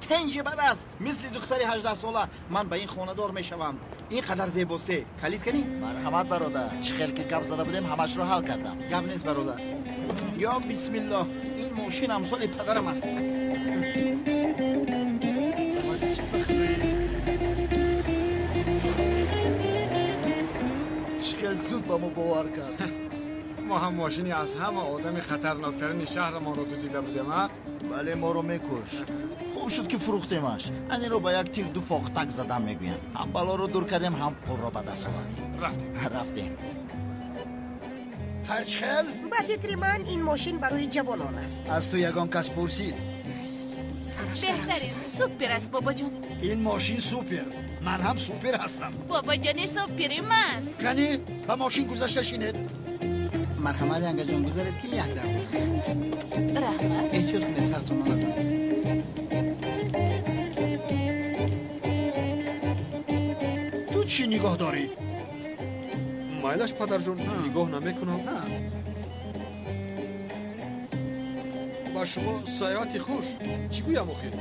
Тенҷи бад аст. Мисли духтари 18 сола ман ба ин хонадор мешавам. Ин қадар зебосте. Калид кунӣ? Марҳамат бародар. Чӣ хел ки гап зада будем ҳамашро ҳал кардам. Гап нест бародар. Ё бисмиллоҳ, ин мошин амсоли падарам аст. Чӣ хел зуд ба мо бовар кард. Мо ҳам мошини аз ҳама одами хатарноктарини шаҳрамонро дуздида будем, а? Бале, моро мекушт. Хуб шуд ки фурӯхтемаш. Анеро ба як тир ду фоқтак задан мегӯянд. Ҳам балоро дур кардем, ҳам пулро ба даст овардем. Рафтем. Рафтем. Ҳарч хел? Ба фикри ман ин мошин барои ҷавонон аст. Аз ту ягон кас пурсид? Беҳтарин, супер аст, бобоҷон. Ин мошин супер. Ман ҳам супер ҳастам. Бобоҷони супери ман. Кани, ба мошин гузашта шинед. Марҳамат, янгаҷон, гузаред ки як дар. Раҳмат. Эҳтиёт кунед, сартонро назанед. Ту чӣ нигоҳ дорӣ? Майлаш, падарҷон, нигоҳ намекунам. Ба шумо саёҳати хуш. Чӣ гӯям охир?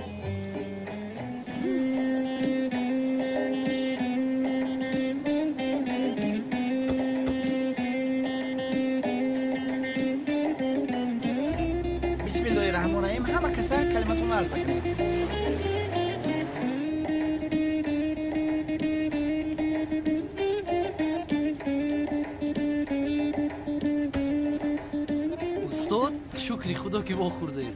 Бисмиллоҳи раҳмони раҳим. Ҳама каса калиматонро арза кунед. Устод, шукри худо ки вохӯрдем.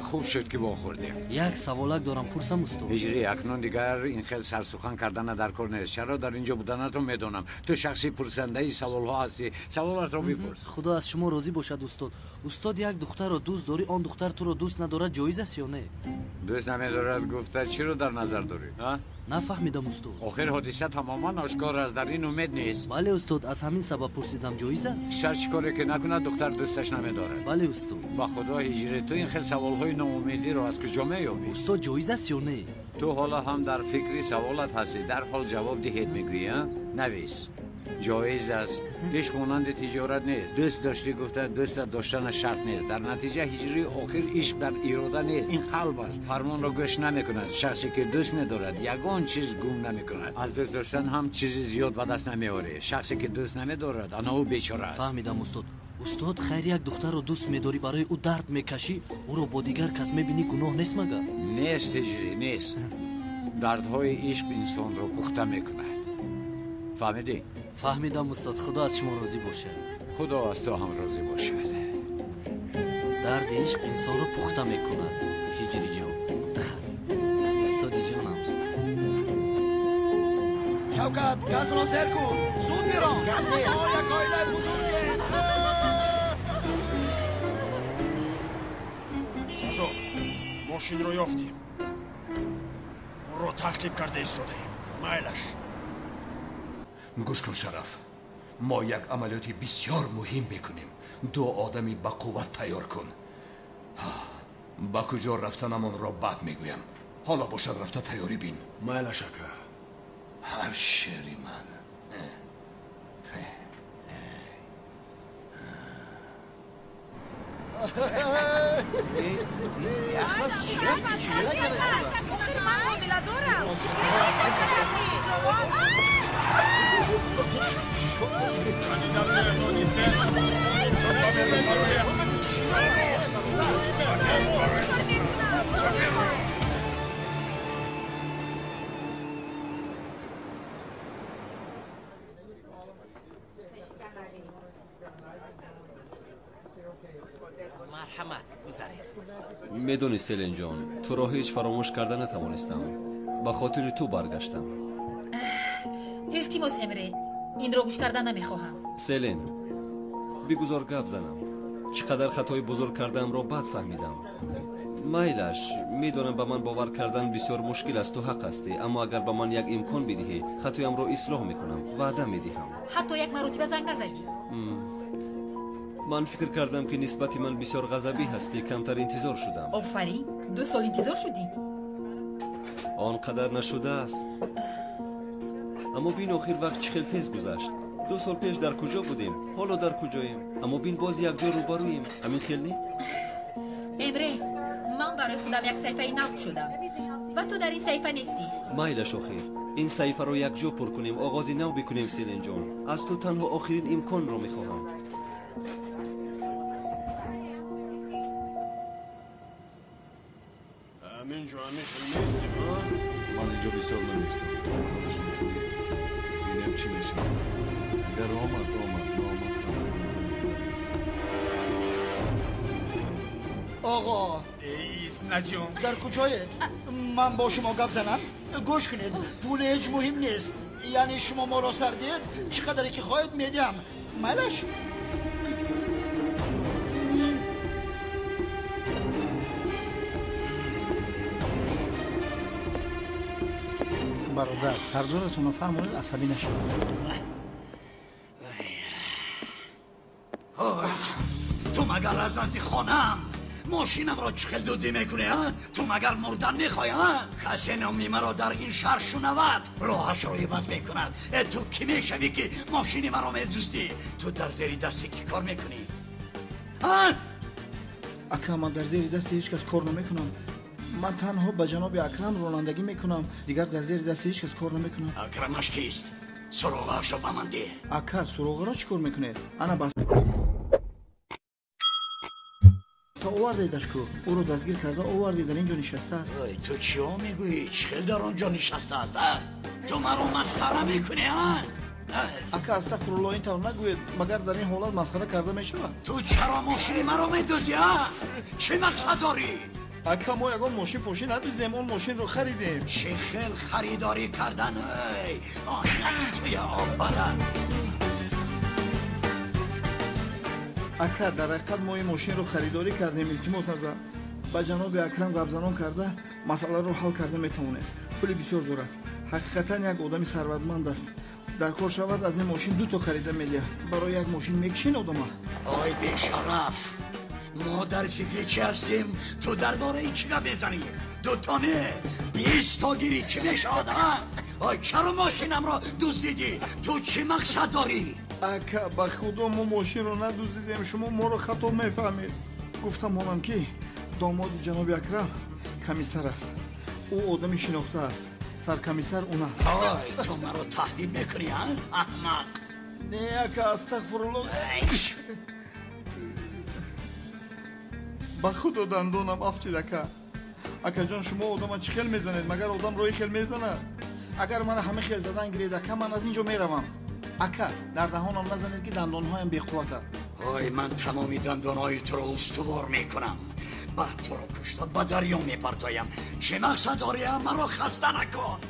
Хуб шуд ки вохӯрдем. Як саволак дорам, пурсам, устод. Ҳиҷрӣ, акнун дигар ин хел сарсухан кардана дар кор нест. Чаро дар инҷо буданатро медонам. Ту шахси пурсандаи саволҳо ҳастӣ. Саволатро бипурс. Худо аз шумо розӣ бошад, устод. Устод, як духтарро дӯст дорӣ, он духтар туро дӯст надорад, ҷоиз аст ё не? Дӯст намедорад гуфта чиро дар назар дорӣ? Нафаҳмидам, устод. Охир ҳодиса тамоман ошкор аст, дар ин умед нест. Бале, устод, аз ҳамин сабаб пурсидам, ҷоиз аст? Писар чӣ коре ки накунад, духтар дӯсташ намедорад. Бале, устод. Ба худо, ҳиҷри, ту ин хел саволҳои ноумедиро аз куҷо меёбӣ? Устод, ҷоиз аст ё не? Ту ҳоло ҳам дар фикри саволат ҳастӣ, дарҳол ҷавоб диҳед мегӯӣ, а? Навис. Ҷоиз аст. Ишқ монанди тиҷорат нест. Дӯст доштӣ гуфта дӯстат доштана шарт нест. Дар натиҷа ҳиҷрии охир ишқ дар ирода нест, ин қалб аст. Фармонро гӯш намекунад. Шахсе ки дӯст медорад ягон чиз гум намекунад. Аз дӯст доштан ҳам чизи зиёд ба даст намеорӣ. Шахсе ки дӯст намедорад, ана ӯ бечора аст. Фаҳмидам, устод. Устод, хайр, як духтарро дӯст медорӣ, барои ӯ дард мекашӣ, ӯро бо дигар кас мебинӣ, гуноҳ нест магар? Нест, ҳиҷрӣ, нест. Дардҳои ишқ инсонро пухта мекунад. Фаҳмидӣ? Фаҳмидам, устод. Худо аз шумо розӣ бошад. Худо аз ту ҳам розӣ бошад. Дарди ишқ инсонро пухта мекунад, ҳиҷриҷон. Устоди ҷонам. Шавкат, газро сер кун, зуд бирон. Мо як оилаи бузургем. Сардор, мошинро ёфтем. Онро таъқиб карда истодаем. Майлаш. Гӯш кун, Шараф, мо як амалиёти бисёр муҳим мекунем. Ду одами ба қувват тайёр кун. Ба куҷо рафтанамонро баъд мегӯям. Ҳоло бошад рафта тайёрӣ бин. Майлаш, ака. Ҳа, шери ман. Охир ман ҳомила дорам. Марҳамат, гузаред. Медонӣ, Селинҷон, туро ҳеҷ фаромӯш карда натавонистам. Ба хотири ту баргаштам. Илтимос, Эмре, инро гӯш карда намехоҳам. Селин, бигузор гап занам. Чӣ қадар хатои бузург кардаамро бад фаҳмидам. Майлаш, медонам ба ман бовар кардан бисёр мушкил аст, ту ҳақ ҳастӣ, аммо агар ба ман як имкон бидиҳӣ, хатоямро ислоҳ мекунам, ваъда медиҳам. Ҳатто як маротиба занг назадӣ. Ман фикр кардам, ки нисбати ман бисёр ғазабӣ ҳастӣ, камтар интизор шудам. Офарин, 2 сол интизор шудӣ? Он қадар нашудааст. Аммо бин, охир вақт чӣ хел тез гузашт. 2 сол пеш дар куҷо будем, ҳоло дар куҷоем? Аммо бин, боз якҷо рӯбарӯем. Ҳамин хел не? Эмре, ман барои худам як саҳифаи нав кушодам ва ту дар ин саҳифа нестӣ. Майлаш, охир ин саҳифаро якҷо пур кунем, оғози нав бикунем. Селинҷон, аз ту танҳо охирин имконро мехоҳам. Ҳаминҷо ҳамин хел нестем, а? Ман инҷо бисёр намеистам. То омаданашон мекунем, бинем чӣ мешавад. Агар омад, омад, наомад, пас. Оғо, Изнаҷон, дар куҷоед? Ман бо шумо гап занам? Гӯш кунед, пул ҳеҷ муҳим нест. Яъне шумо моро сар диҳед, чӣ қадаре ки хоҳед медиҳам. Майлаш? Бародар, сардоратонро фаҳмонед, асабӣ нашавад. Ту магар аз назди хонаам мошинамро чӣ хел дуздӣ мекунӣ, а? Ту магар мурдан мехоҳӣ, а? Касе номи маро дар ин шаҳр шунавад, роҳашро иваз мекунад. Э, ту кӣ мешавӣ, ки мошини маро медуздӣ? Ту дар зери дасти кӣ кор мекунӣ, а? Ака, ман дар зери дасти ҳеҷ кас кор намекунам. Ман танҳо ба ҷаноби Акрам ронандагӣ мекунам, дигар дар зери дасти ҳеҷ кас кор намекунам. Акрамаш кист? Суроғаашро ба ман деҳ. Ака, суроғаро чӣ кор мекунед? Ана бас овардедаш ку, ӯро дастгир карда овардед, дар ин ҷо нишастааст. Ой, ту чиҳо мегӯӣ? Чӣ хел дар он ҷо нишастааст, а? Ту маро масхара мекунӣ, а? Ака, астағфирулло, ин тавр нагӯед. Магар дар ин ҳолат масхара карда мешавад? Ту чаро мошини маро медуздӣ, а? Чӣ мақсад дорӣ? Ака, мо ягон мошин пошӣ надуздем, он мошинро харидем. Чӣ хел харидорӣ кардан? Эй, онак туя оббарад. Ака, дар ҳақиқат мо ин мошинро харидорӣ кардем. Илтимос аза, ба ҷаноби Акрам гапзанон карда масъаларо ҳал карда метавонем. Пули бисёр дорад, ҳақиқатан як одами сарватманд аст. Дар кор шавад, аз ин мошин дуто харида медиҳад. Барои як мошин мекушин одама? Ой, бешараф, мо дар фикри чӣ ҳастем, ту дар бораи чӣ гап мезанӣ? Дуто не, 20 то гирӣ, чӣ мешавад, а? Ой, чаро мошинамро дуздидӣ? Ту чӣ мақсад дорӣ? Ака, ба худо, мо мошинро надуздидем, шумо моро хато мефаҳмед. Гуфтам онам, ки домоди ҷаноби Акрам комиссар аст, ӯ одами шинохта аст, саркомиссар уна. Ой, ту маро таҳдид мекунӣ, а, аҳмақ? Не, ака, астағфирулло, ба худо, дандонам афтид. Ака, акаҷон, шумо одама чӣ хел мезанед? Магар одам роҳи хел мезанад? Агар мана ҳама хел задан гиред, ака, ман аз ин ҷо меравам. Ака, дар даҳонам назанед, ки дандонҳоям беқувватанд. Ой, ман тамоми дандонҳои туро устувор мекунам, баъд туро кушта ба дарё мепартоям. Чӣ мақсад дорӣ? Маро хаста накун.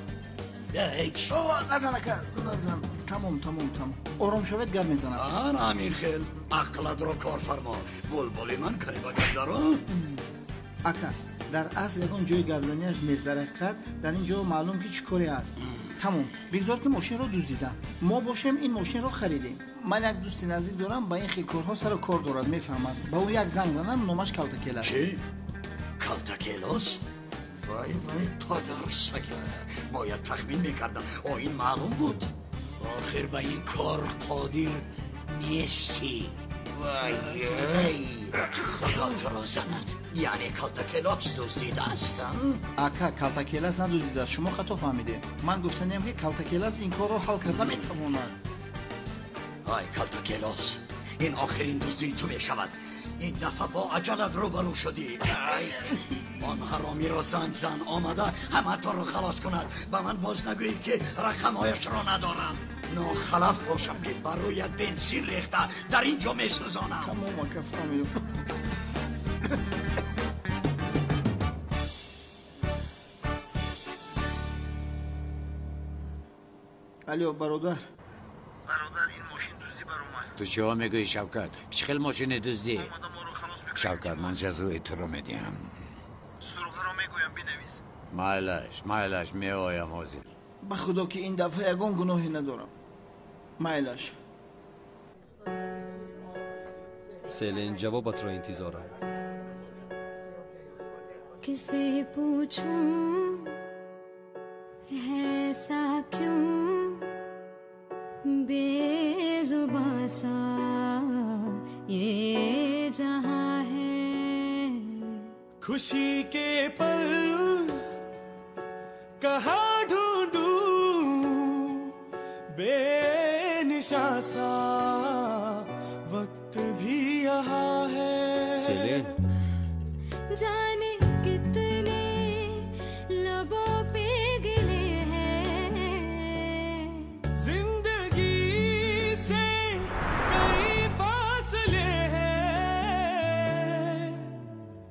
Назан, ака, назан. Тамом, тамом, тамом, ором шавед, гап мезанам. Ана ҳамин хел ақлатро кор фармо, булбули ман. Кани ба гап даро. Ака, дар асл ягон ҷои гапзанияш нест. Дар ҳақиқат дар ин ҷо маълум ки чӣ коре ҳаст. Тамом, бигзор ки мошинро дуздидам, мо бошем, ин мошинро харидем. Ман як дӯсти наздик дорам, ба ин хел корҳо сару кор дорад, мефаҳмад. Ба ӯ як занг занам, номаш Калтакел аст. Чӣ, Калтакелос? Вай, вай, падарсага, бояд тахмин мекардам. О, ин маълум буд. Охир ба ин кор қодир нестӣ. Вай, худо туро занад. Яъне Калтакелос дуздидааст? Ака, Калтакелас надуздидааст, шумо хато фаҳмидед. Ман гуфтаниям, ки Калтакелас ин корро ҳал карда метавонад. Ай, Калтакелос, ин охирин дуздии ту мешавад. Ин дафъа бо аҷалат рӯбарӯ шудӣ. Он ҳаромиро занг зан, омада ҳаматоро халос кунад. Ба ман боз нагӯед, ки рақамҳояшро надорам. Нохалаф бошам, ки бар рӯят бензин рехта дар ин ҷо месӯзонам. Тамом, ака, фаҳмидам. Алё, бародар, бародар, ин мошин дуздӣ баромад. Ту чиҳо мегӯӣ, Шавкат? Чӣ хел мошини дуздӣ? Шавкат, ман ҷазои туро медиҳам. Суроғаро мегӯям, бинавис. Майлаш, майлаш, меоям ҳозир. Ба худо, ки ин дафъа ягон гуноҳе надорам. Майлаш. Селен, ҷавобатро интизорам. किसे पूछूं ऐसा क्यों बेजुबां सा ये जहां है। खुशी के पल कहाँ ढूंढूं, बेनिशा सा वक्त भी यहाँ है। सेलेन, जाने कितने लबों पे गिले हैं, जिंदगी से कई फासले हैं,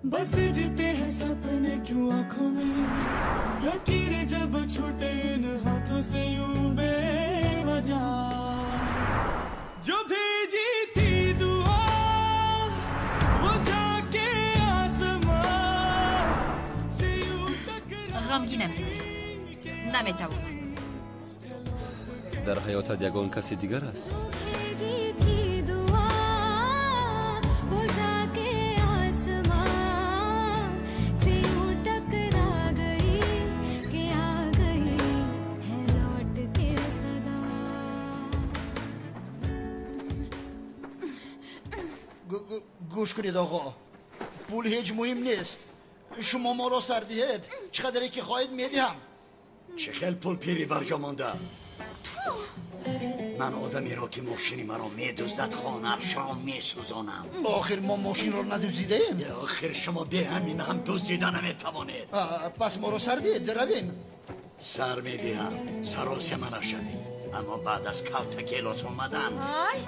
बस जीते हैं सपने क्यों आंखों में, लकीरें जब छूटे इन हाथों से यूं बेवजह, जो भेजी थी दुआ वो जाके आसमां से यूं टकरा। Ғамгинам, Ибраҳим, наметавонам. Дар ҳаётат ягон каси дигар аст? भेजी थी दुआ वो जाके आसमां से यूं टकरा गई कि आ गई है लौट के सदा। Гӯш кунед, оғо, пул ҳеҷ муҳим нест. Шумо моро сар диҳед, чӣ қадаре ки хоҳед медиҳам. Чӣ хел пул пири барҷо монда? Ман одамеро ки мошини маро медуздад, хонаашро месӯзонам. Охир мо мошинро надуздидаем. Охир шумо бе ҳамин ҳам дуздида наметавонед. Пас моро сар диҳед, равем. Сар медиҳам, саросема нашавед. Аммо баъд аз калтакелос омадан. Ай,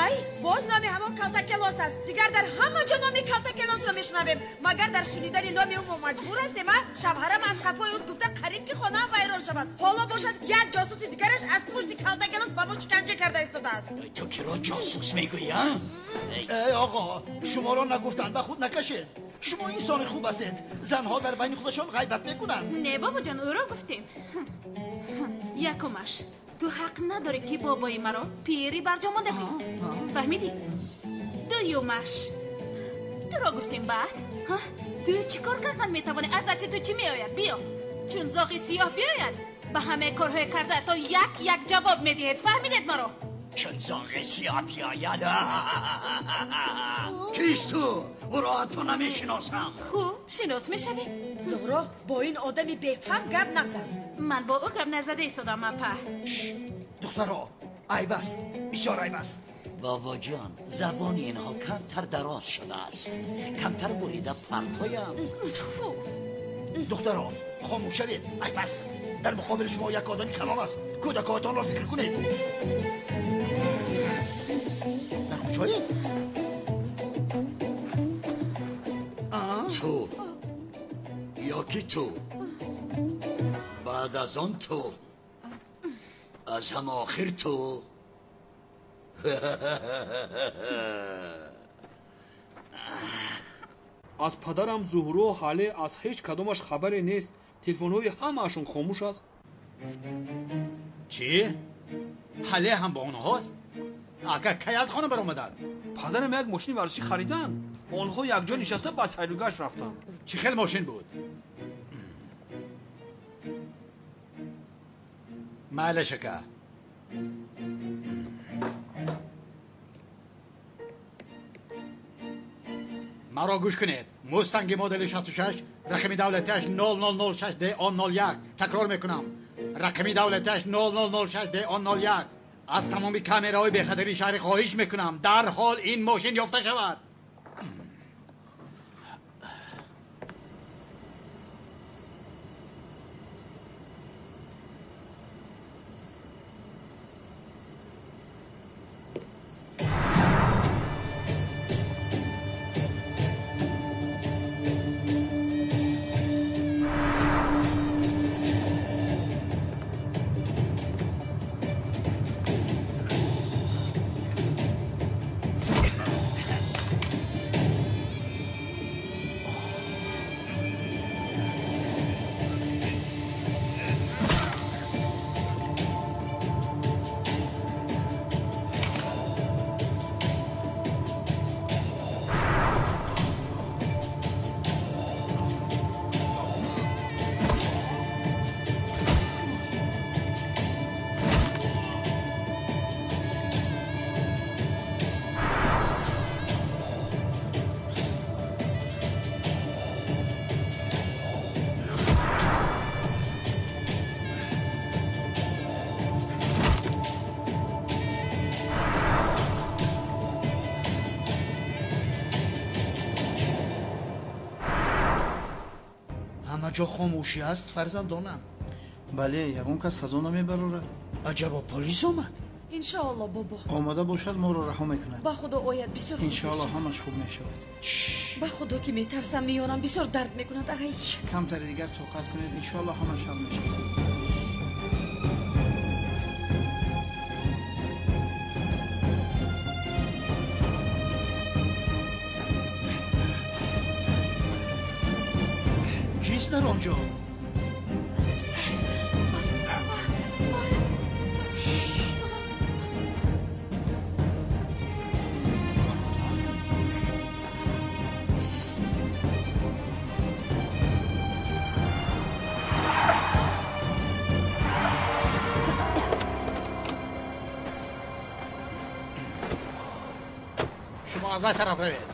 ай, боз номи ҳамон калтакелос аст. Дигар дар ҳама ҷо номи калтакелосро мешунавем. Магар дар шунидани номи ӯ мо маҷбур ҳастем, а? Шавҳарам аз қафои ӯст гуфта қариб ки хонаам вайрон шавад. Ҳоло бошад як ҷосуси дигараш аз пушти калтакелос ба мо шиканҷа карда истодааст. Ту киро ҷосус мегӯӣ, а? Эй оғо, шуморо нагуфтанд, ба худ накашед. Шумо инсони хуб ҳастед. Занҳо дар байни худашон ғайбат мекунанд. Не, бобоҷон, ӯро гуфтем. Якумаш, ту ҳақ надорӣ ки бобои маро пири барҷо монда гӯӣ. Фаҳмидӣ? Дуюмаш, туро гуфтем баъд. Ту чӣ кор кардан метавонӣ? Аз дасти ту чӣ меояд? Биё, чун зоғи сиёҳ биёяд, ба ҳамаи корҳои кардаатон як як ҷавоб медиҳед. Фаҳмидед маро? Чун зоғи сиёҳ биёяд. Кист ту? Ӯро ҳатто намешиносам. Хуб, шинос мешавед. Зуҳро, бо ин одами бефаҳм гап назан. Ман бо ӯ гап назада истодам, апа. Духтаро, айб аст, бисёр айб аст. Бобоҷон, забони инҳо камтар дароз шудааст, камтар бурида партоям. Духтаро, хомӯш шавед, айб аст. Дар муқобили шумо як одами калон аст. Кӯдакҳоятонро фикр кунед. Дар куҷоед? Ту ё ки ту, баъд аз он ту, аз ҳама охир ту. Аз падарам Зуҳро ҳале аз ҳеҷ кадомаш хабаре нест. Телефонҳои ҳамаашон хомӯш аст. Чӣ? Ҳале ҳам бо онҳост? Ака кай аз хона баромаданд? Падарам як мошини варзишӣ хариданд. Онҳо якҷо нишаста ба сайругашт рафтанд. Чӣ хел мошин буд? Майлаш, ака. Маро гӯш кунед. Мустанги модели 66, рақами давлатиаш 0006 DO01. Такрор мекунам, рақами давлатиаш 0006 DO01. Аз тамоми камераҳои бехатари шаҳри хоҳиш мекунам, дарҳол ин мошин ёфта шавад. Ҳама ҷо хомӯшӣ аст, фарзандонам. Бале, ягон кас садо намебарорад. Аҷабо, полис омад? Иншоалло, бобо. Омада бошад, моро раҳо мекунад. Ба худо ояд, бисёр хуб Иншоалло мешавад. ҳамаш хуб мешавад. Ба худо ки метарсам, миёнам бисёр дард мекунад. Ай! Камтари дигар тоқат кунед, иншоалло ҳамаш ҳал мешавад. Кист дар он ҷо? Шумо аз вай тараф равед.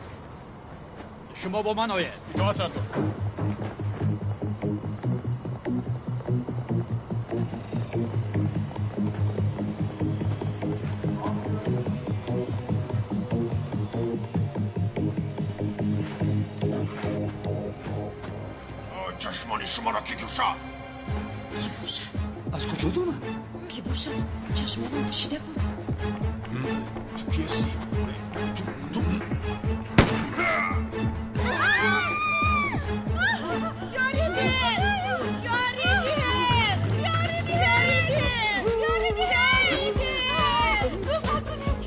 Шумо бо ман оед. Итоат, сардор. Чашмони шуморо ки кушод? Ки бошад? Аз куҷо донам? Ки бошад? Чашмонам пӯшида буд. Ту ки ҳастӣ? Ту Ёрӣ диҳед! Ёрӣ диҳед! Ёрӣ диҳед! Ёрӣ диҳед! Кӯмак кунед!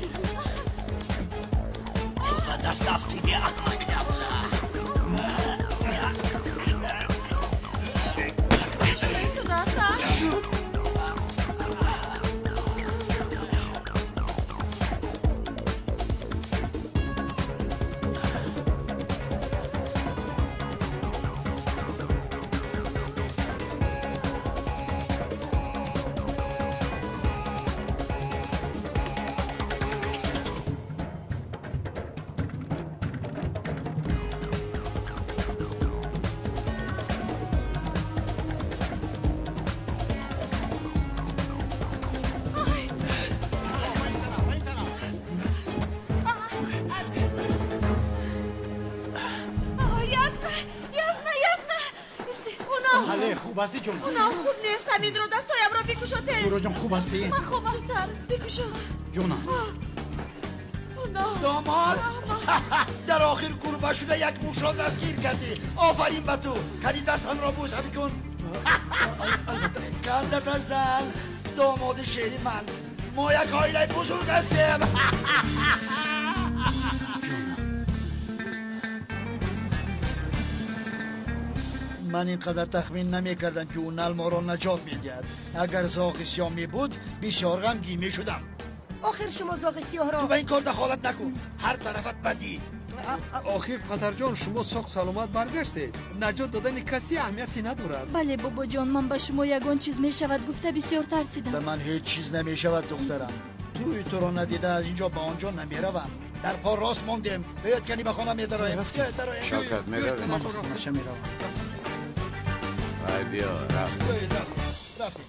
Ту ба даст афтидӣ, аҳмақи абла. Шуда истодааст, а? Шуд? Ясно, ясно, ясно. Унал. Ҳале, хуб ҳастӣ, ҷон? Унал, хуб нест. Ҳаминро дастҳоямро бикушо тез. Зуҳроҷон, хуб ҳастӣ? Ман хуб. Зудтар бикушо. Ҷонам. Унал. Домод, дар охир гурба шуда як мушро дастгир кардӣ. Офарин ба ту. Кани дастамро бӯса бикун. Кандата зан, домоди шери ман. Мо як оилаи бузург ҳастем. Ман ин қадар тахмин намекардам, ки ӯ нал моро наҷот медиҳад. Агар зоғи сиёҳ мебуд, бисёр ғамгин мешудам. Охир шумо зоғи сиёҳро Ту ба ин кор дахолат накун, ҳар тарафат бадӣ. Охир, падарҷон, шумо соқ саломат баргаштед. Наҷот додани касе аҳамияте надорад. Бале, бобоҷон, ман ба шумо ягон чиз мешавад гуфта бисёр тарсидам. Ба ман ҳеҷ чиз намешавад, духтарам. Тӯи туро надида аз ин ҷо ба он ҷо намеравам. Дар по рост мондем. Биёед, кани ба хона медароем. Биёед, дароем. Шавкат, меравем? Ман ба хонаша меравам. Вай, биё, рафт. Биёед, рафтем, рафтем.